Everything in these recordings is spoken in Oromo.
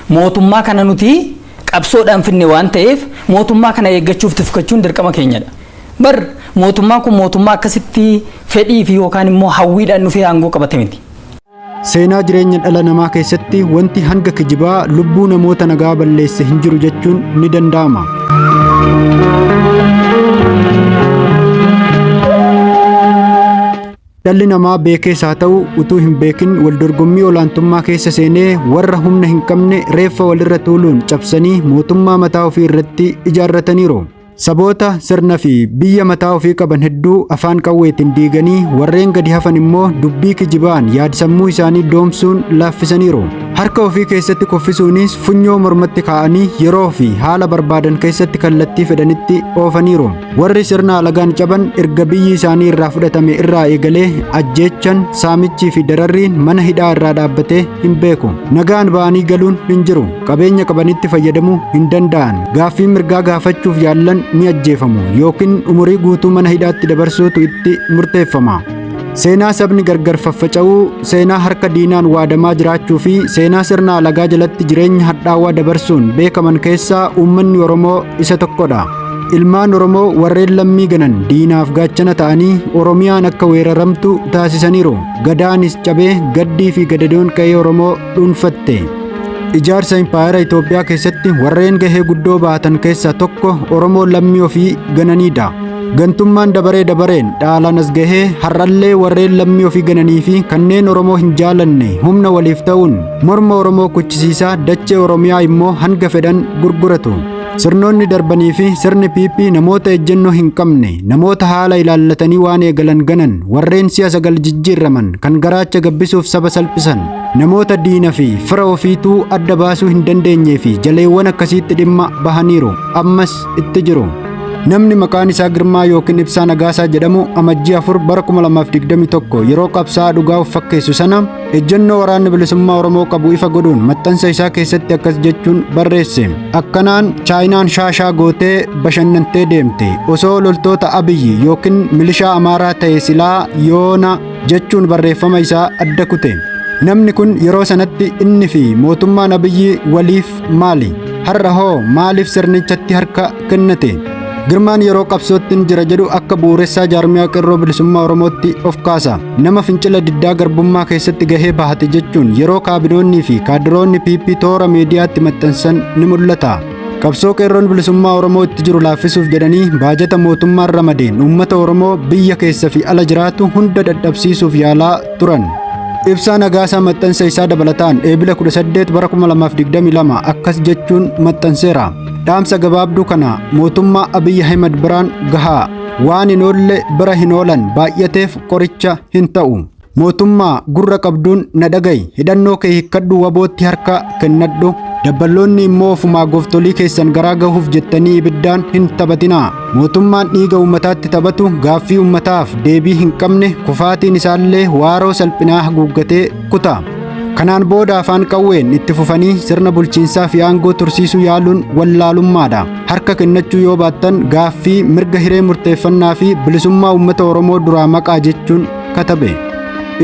Mootummaa kana nuti qabsoodhaan finne waan ta'eef mootummaa kana eeggachuuf tifkachuun dirqama keenyadha. Bar mootummaan kun mootummaa akkasitti fedhii fi yookaan immoo hawwiidhaan dhufee aangoo qabate miti. Seenaa jireenya dhala namaa keessatti wanti hanga kijibaa lubbuu namoota nagaa balleesse hin jiru jechuun ni danda'ama. Dhalli namaa beekees haa ta'u utuu hin beekin waldorgommii olaantummaa keessa seenee warra humna hin qabne reeffa walirra tuuluun cabsanii mootummaa mataa ofii irratti ijaarrataniiru. Saboota sirna fi biyya mataa ofii qaban hedduu afaan qawweetiin diiganii warreen gadi hafan immoo dubbii kijibaan yaadsammuu isaanii doomsuun laaffisaniiru. Harka ofii keessatti kuffisuunis funyoo mormatti kaa'anii yeroo fi haala barbaadan keessatti kallattii fedhanitti oofaniiru. Warri sirna alagaan caban erga biyyi isaanii irraa fudhatame irraa eegalee ajjeechan, saamichii fi dararriin mana hidhaa irraa dhaabbatee hin beeku. Nagaan ba'anii galuun hin jiru. Qabeenya qabanitti fayyadamuu hin danda'an. Gaaffii mirgaa gaafachuuf yaallan ni ajjeefamu yookiin umurii guutuu mana hidhaatti dabarsuutu itti murteeffama. Seenaa sabni gargar faffaca'uu, seenaa harka diinaan waadamaa jiraachuu fi seenaa sirna alagaa jalatti jireenya hadhaawaa dabarsuun beekaman keessaa uummanni Oromoo isa tokkodha. Ilmaan Oromoo warreen lammii ganan diinaaf gaachana ta'anii Oromiyaan akka weeraramtu taasisaniiru. Gadaanis cabee gaddii fi gadadoon qe'ee Oromoo dhuunfatte. Ijaarsa impaayera Itoophiyaa keessatti warreen gahee guddoo bahatan keessaa tokko Oromoo lammii ofii gananiidha. Gantummaan dabaree dabareen dhaalaan as gahee har'allee warreen lammii ofii gananii fi kanneen Oromoo hin jaalanne humna waliif ta'uun morma Oromoo kuchisiisaa dachee Oromiyaa immoo hanga fedhan gurguratu. Sirnoonni darbanii fi sirni PP namoota ejjennoo hin qabne, namoota haala ilaallatanii waan eegalan ganan, warreen si'a sagal jijjiirraman, kan garaacha gabbisuuf saba salphisan, namoota diina fi fira ofiituu adda baasuu hin dandeenyee fi jaleewwan akkasiitti dhimma bahaniiru. Ammas itti jiru. Namni maqaan isaa Girmaa yookiin Ibsaa Nagaasaa jedhamu Amajjii 4 bara 2021 yeroo qabsaa'aa dhugaa of fakkeessu sana ejjennoo waraanni bilisummaa Oromoo qabu ifa godhuun maxxansa isaa keessatti akkas jechuun barreesse. Akkanaan Chaayinaan shaashaa gootee bashannantee deemte. Osoo loltoota Abiyyi yookiin milishaa Amaaraa ta'e silaa yoona jechuun barreeffama isaa adda kute. Namni kun yeroo sanatti inni fi mootummaan Abiyyi waliif maali? Har'a hoo maaliif sirnichatti harka kennate? Girmaan yeroo qabsoottin jira jedhu akka bu'uuressaa jaarmiyaa qeerroo bilisummaa Oromootti of kaasa. Nama fincila diddaa garbummaa keessatti gahee bahate jechuun yeroo kaabinoonnii fi kaadiroonni PP toora miidiyaatti maxxansan ni mul'ata. Qabsoo qeerroon bilisummaa Oromoo itti jiru laaffisuuf jedhanii baajata mootummaan ramadeen uummata Oromoo biyya keessa fi ala jiraatu hunda dadhabsiisuuf yaalaa turan. Ibsaa Nagaasaa maxxansa isaa dabalataan Eebila 18 bara 2022 akkas jechuun maxxanseera. Dhaamsa gabaabduu kana mootummaa Abiy Ahimad biraan gahaa. Waan hin oolle bira hin oolan baay'ateef qoricha hin ta'u. Mootummaa gurra qabduun na dhaga'i. Hidhannoo kee hiikkadhu wabootti harka kennadhu. Dabballoonni immoo ofumaa gooftolii keessan garaa gahuuf jettanii ibiddaan hin taphatinaa. Mootummaan dhiiga uummataatti taphatu gaaffii uummataaf deebii hin qabne kufaatiin isaallee waaroo salphinaa haguuggatee kuta. Kanaan booda afaan qawween itti fufanii sirna bulchiinsaa fi aangoo tursiisuu yaaluun wallaalummaadha. Harka kennachuu yoo baattan gaaffii mirga hiree murteeffannaa fi bilisummaa uummata Oromoo duraa maqaa jechuun katabe.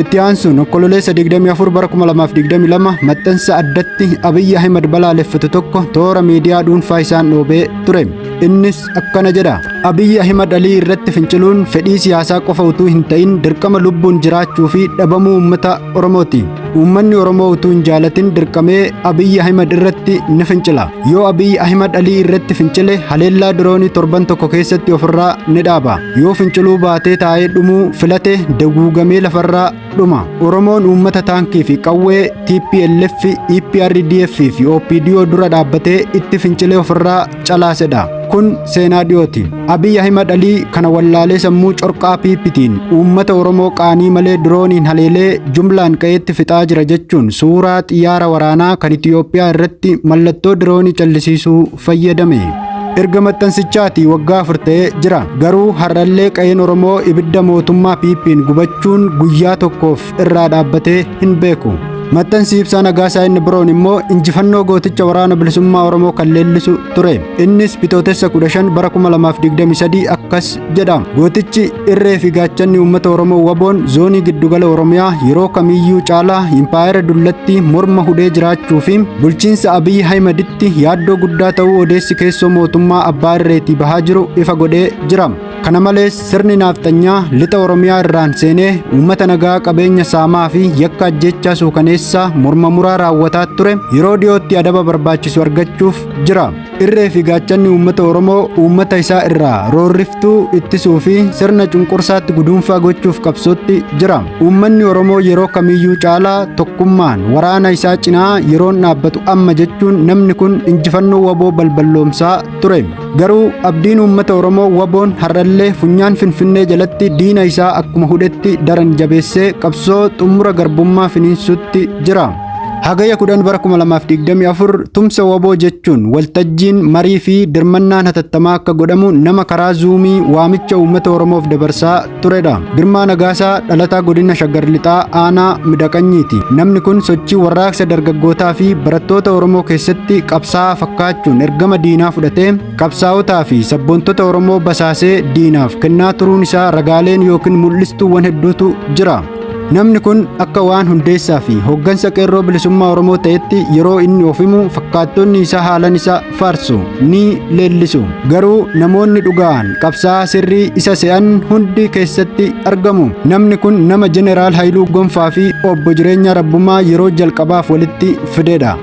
Itti aansuun Onkololeessa 24 bara 2022 maxxansa addatti Abiyyi Ahimad balaaleffatu tokko toora miidiyaa dhuunfaa isaan dhoobee ture. Innis akkana jedha. Abiyyi Ahimad Alii irratti finciluun fedhii siyaasaa qofa utuu hin ta'in dirqama lubbuun jiraachuu fi dhabamuu uummata Oromooti. Uummanni Oromoo utuu hin jaalatin dirqamee Abiyyi Ahimad irratti ni fincila. Yoo Abiyyi Ahimad Alii irratti fincile haleellaa diroonii torban tokko keessatti ofirraa ni dhaaba. Yoo finciluu baatee taa'ee dhumuu filate daguugamee lafarraa dhuma. Oromoon uummata taankii fi qawwee TPLF, EPRDF fi OPDO dura dhaabbatee itti fincilee ofirraa calaasedha. Kun seenaa dhiyooti. Abiy Ahimad Alii kana wallaalee sammuu corqaa PPtiin uummata Oromoo qaanii malee dirooniin haleelee jumlaan qa'eetti fixaa jira jechuun suuraa xiyyaara waraanaa kan Itiyoophiyaa irratti mallattoo diroonii callisiisuu fayyadame. Erga maxxansichaatii waggaa 4 ta'ee jira. Garuu har'allee qa'een Oromoo ibidda mootummaa PP'n gubachuun guyyaa tokkoof irraa dhaabbatee hin beeku. Maxxansi Ibsaa Nagaasaa inni biroon immoo injifannoo gooticha Waraana Bilisummaa Oromoo kan leellisu ture. Innis Bitootessa 15 bara 2023 akkas jedha. Gootichi irree fi gaachanni uummata Oromoo WBOn zoonii giddugala Oromiyaa yeroo kamiyyuu caalaa impaayera dullatti morma hudhee jiraachuu fi bulchiinsa Abiy Ahimaditti yaaddoo guddaa ta'uu odeessi keessoo mootummaa abbaa irreetii bahaa jiru ifa godhee jira. Kana malees sirni naafxanyaa lixa Oromiyaa irraan seenee uummata nagaa qabeenya saamaa fi yakka ajjechaa suukaneessaa morma muraa raawwataa ture yeroo dhiyootti adaba barbaachisu argachuuf jira. Irree fi gaachanni uummata Oromoo uummata isaa irraa roorriftuu ittisuu fi sirna cunqursaatti guduunfaa gochuuf qabsootti jira. Uummanni Oromoo yeroo kamiyyuu caalaa tokkummaan waraana isaa cinaa yeroon dhaabbatu amma jechuun namni kun injifannoo WBO balballoomsaa ture. Garuu abdiin uummata Oromoo WBOn har'allee funyaan Finfinnee jalatti diina isaa akkuma hudhetti daran jabeessee qabsoo xumura garbummaa finiinsutti jira. Hagayya 10 bara 2024 tumsa WBO jechuun waltajjiin marii fi dirmannaan hatattamaa akka godhamu nama karaa zuumii waamicha uummata Oromoof dabarsaa turedha. Girmaa Nagaasaa dhalataa godina Shaggar Lixaa aanaa Midhaqanyiiti. Namni kun sochii warraaqsa dargaggootaa fi barattoota Oromoo keessatti qabsaa'aa fakkaachuun ergama diinaa fudhatee qabsaa'otaa fi sabboontota Oromoo basaasee diinaaf kennaa turuun isaa ragaaleen yookiin mul'istuuwwan hedduutu jira. Namni kun akka waan hundeessaa fi hooggansa qeerroo bilisummaa Oromoo ta'etti yeroo inni of himu fakkaattonni isaa haalan isa faarsu ni leellisu. Garuu namoonni dhugaan qabsaa'aa sirrii isa se'an hundi keessatti argamu. Namni kun nama Jeneraal Haayiluu Gonfaa fi obbo Jireenyaa Rabbumaa yeroo jalqabaaf walitti fidedha.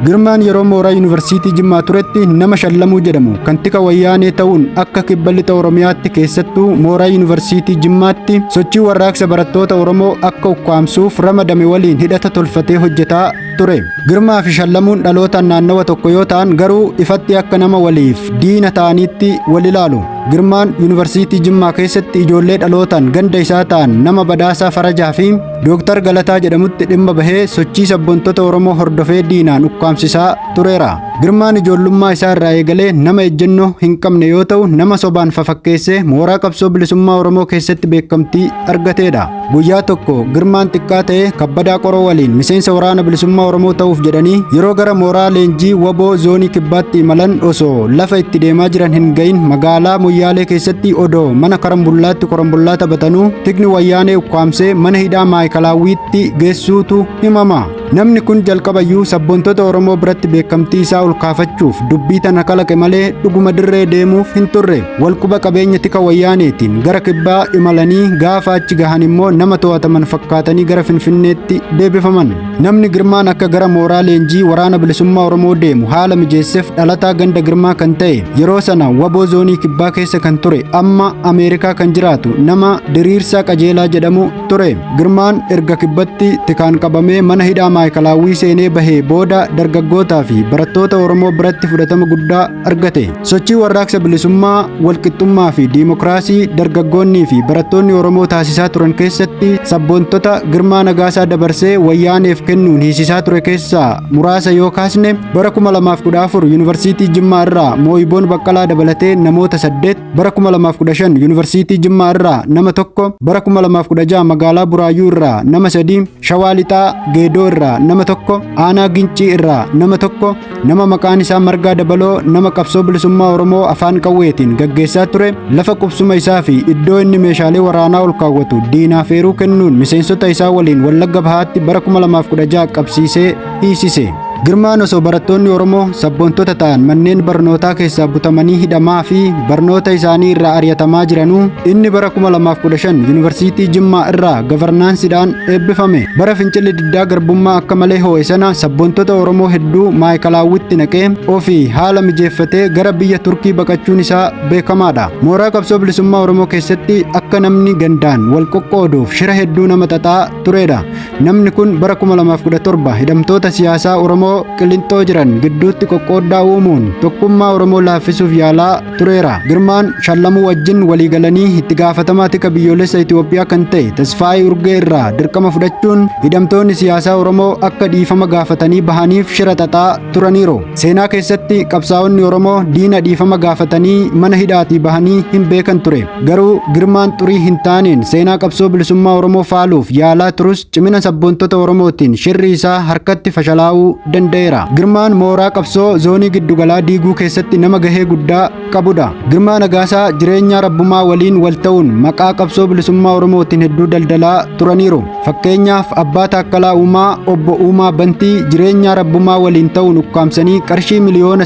Girmaan yeroo mooraa Yuunivarsiitii Jimmaa turetti nama Shallamuu jedhamu kan tika wayyaanee ta'uun akka kibba lixa Oromiyaatti keessattuu mooraa Yuunivarsiitii Jimmaatti sochii warraaqsa barattoota Oromoo akka ukkaamsuuf ramadame waliin hidhata tolfatee hojjetaa ture. Girmaa fi Shallamuun dhalootaan naannawa tokko yoo ta'an garuu ifatti akka nama waliif diina ta'aniitti wal ilaalu. Girmaan Yuunivarsiitii Jimmaa keessatti ijoollee dhalootaan ganda isaa ta'an nama Badhaasaa Farajaa fi Dooktar Galataa jedhamutti dhimma bahee sochii sabboontota Oromoo hordofee diinaan ukkaamsisaa tureera. Girmaan ijoollummaa isaa irraa eegalee nama ejjennoo hin qabne yoo ta'u nama sobaan fafakkeessee mooraa qabsoo bilisummaa Oromoo keessatti beekamtii argateedha. Guyyaa tokko Girmaan xiqqaa ta'ee Kabbadaa Qoroo waliin miseensa waraana bilisummaa Oromoo ta'uuf jedhanii yeroo gara mooraa leenjii WBO zoonii kibbaatti imalan osoo lafa itti deemaa jiran hin gahin magaalaa Moyyaalee keessatti odoo mana karambullaatti korambullaa taphatanuu tikni wayyaanee ukkaamsee mana hidhaa Maayikalaawwiitti geessuutu himama. Namni kun jalqabayyuu sabboontota Oromoo biratti beekamtii isaa ol kaafachuuf dubbii tana kalaqe malee dhuguma dirree deemuuf hin turre. Walquba qabeenya tika wayyaaneetiin gara kibbaa imalanii gaafa achi gahan immoo nama to'ataman fakkaatanii gara Finfinneetti deebifaman. Namni Girmaan akka gara mooraa leenjii waraana bilisummaa Oromoo deemu haala mijeesseef dhalataa ganda Girmaa kan ta'e yeroo sana WBO zoonii kibbaa keessa kan ture amma Ameerikaa kan jiraatu nama Diriirsaa Qajeelaa jedhamu ture. Girmaan erga kibbatti tikaan qabamee mana hidhaa Maayikalaawwii seenee bahee booda dargaggootaa fi barattoota Oromoo biratti fudhatama guddaa argate. Sochii warraaqsa bilisummaa, walqixxummaa fi diimokiraasii dargaggoonnii fi barattoonni Oromoo taasisaa turan keessatti sabboontota Girmaa Nagaasaa dabarsee wayyaaneef kennuun hiisisaa ture keessaa muraasa yoo kaasne bara 2014 Yuunivarsiitii Jimmaa irraa Mooyiboon Baqqalaa dabalatee namoota 8, bara 2015 Yuunivarsiitii Jimmaa irraa nama 1, bara 2016 magaalaa Buraayyuu irraa nama 3, Shawaa Lixaa Geedoo irraa nama 1, Aanaa Gincii irraa nama 1, nama maqaan isaa Margaa Dabaloo nama qabsoo bilisummaa Oromoo afaan qawweetiin gaggeessaa ture lafa qubsuma isaa fi iddoo inni meeshaalee waraanaa ol kaawwatu diinaaf eeruu kennuun miseensota isaa waliin Wallagga Bahaatti bara 2016 qabsiisee hiisise. Girmaan osoo barattoonni Oromoo sabboontota ta'an manneen barnootaa keessaa butamanii hidhamaa fi barnoota isaanii irraa ari'atamaa jiranuu inni bara 2015 Yuunivarsiitii Jimmaa irraa gavarnaansiidhaan eebbifame. Bara fincilli diddaa garbummaa akka malee ho'e sana sabboontota Oromoo hedduu Maayikalaawwitti naqee ofii haala mijeeffatee gara biyya Turkii baqachuun isaa beekamaadha. Mooraa qabsoo bilisummaa Oromoo keessatti akka namni gandaan wal qoqqooduuf shira hedduu nama xaxaa turedha. Namni kun bara 2017 hidhamtoota siyaasaa Oromoo Oromoo Qilinxoo jiran gidduutti qoqqooddaa uumuun tokkummaa Oromoo laaffisuuf yaalaa tureera. Girmaan Shallamuu wajjin waliigalanii itti gaafatamaa tika biyyoolessa Itoophiyaa kan ta'e Tasfaayee Urgee irraa dirqama fudhachuun hidhamtoonni siyaasaa Oromoo akka dhiifama gaafatanii bahaniif shira xaxaa turaniiru. Seenaa keessatti qabsaa'onni Oromoo diina dhiifama gaafatanii mana hidhaatii bahanii hin beekan ture. Garuu Girmaan xurii hin taaneen seenaa qabsoo bilisummaa Oromoo faaluuf yaalaa turus cimina sabboontota Oromootiin shirri isaa harkatti fashalaa'uu danda'eera. Girmaan mooraa qabsoo zoonii giddugalaa diiguu keessatti nama gahee guddaa qabudha. Girmaa Nagaasaa jireenya Rabbumaa waliin wal ta'uun maqaa qabsoo bilisummaa Oromootiin hedduu daldalaa turaniiru. Fakkeenyaaf Abbaa Taakkalaa Uumaa, Obbo Uumaa Bantii jireenya Rabbumaa waliin ta'uun ukkaamsanii qarshii 3 miliyoona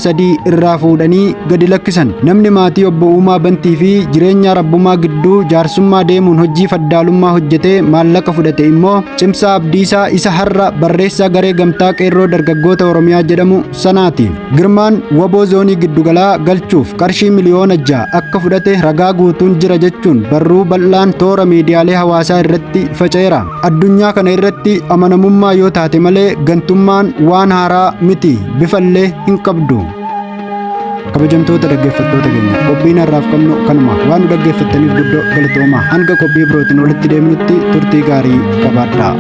irraa fuudhanii gadi lakkisan. Namni maatii Obbo Uumaa Bantii fi jireenya Rabbumaa gidduu jaarsummaa deemuun hojii faddaalummaa hojjetee maallaqa fudhate immoo Cimsaa Abdiisaa isa har'a barreessaa garee gamtaa qeerroo dargaggoota Oromiyaa jedhamu sanaati. Girmaan waboo zoonii giddugalaa galchuuf qarshii 6 miliyoona akka fudhate ragaa guutuun jira jechuun barruu bal'aan toora miidiyaalee hawaasaa irratti faca'eera. Addunyaa kana irratti amanamummaa yoo taate malee gantummaan waan haaraa miti, bifallee hin qabdu. Kabajamtoota dhaggeeffattoota keenya, qophiin har'aaf qabnu kanuma. Waan nu dhaggeeffattaniif guddoo galatooma. Hanga qophii birootiin walitti deemnutti turtii gaarii qabaadhaa.